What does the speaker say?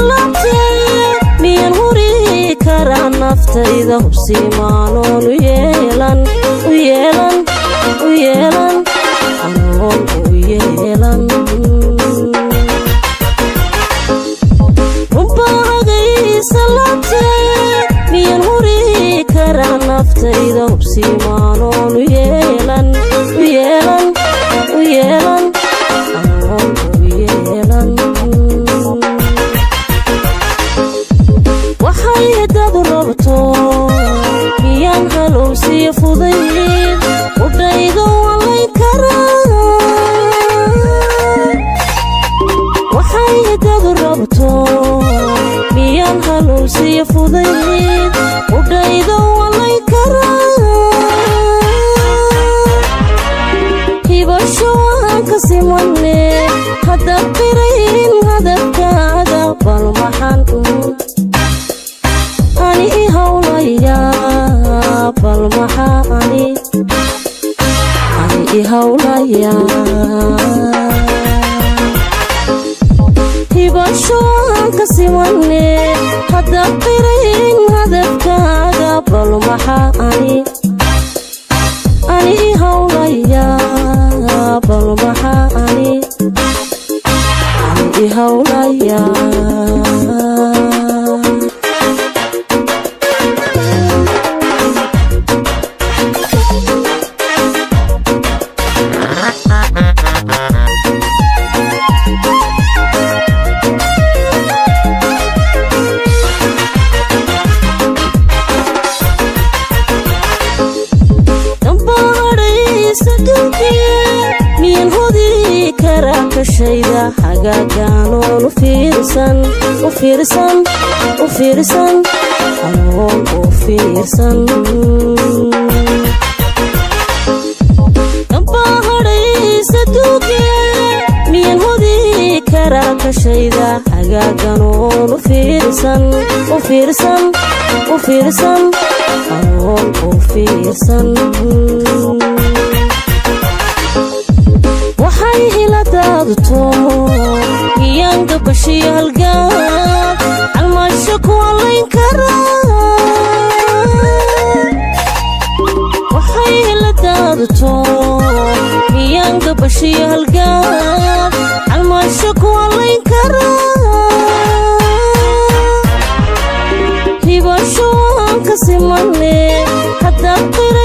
Laabtee miyaan huri karaa naftayda hubsiimaanoon u yeelan, u yeelan, u yeelan, anoon u yeelan? Runbaa hagaysa laabtee miyaan huri karaa naftayda hubsiimaanoon u yeelan, u yeelan, u yeelan, anoon u yeelan? Waxay dadu rabto miyaan halowsiyo fudayd udhayga walayn karaa? Waxay dadu rabto miyaan halowsiyo fudayd udhayga walayn karaa? Hibasho waan ka simane haddaad qirayn hadafkaaga, bal maxaan ani i hawlaya? Bal maxaa ani i hawlaya? Hibasho waan ka simane haddaad qirayn hadafkaaga, bal maxaa ani i hawlaya? Bal maxaa ani i hawlaya? Miyaan hodi karaa kashayda hagaagaanoon u fiirsan, u fiirsan, u fiirsan, anoon u fiirsan? Dambaa hadhaysa duuge miyaan hodi karaa kashayda hagaaganoon u fiirsan, u fiirsan, u fiirsan, anoon u fiirsan? Waxay hiladaadu miyaan gabashiyo halgaad calmaasho ku allayn karaa? Waxay hiladaadu miyaan gabashiyo halgaad calmaasho ku allayn karaa? Hibasho waan ka simane haddaad qirayn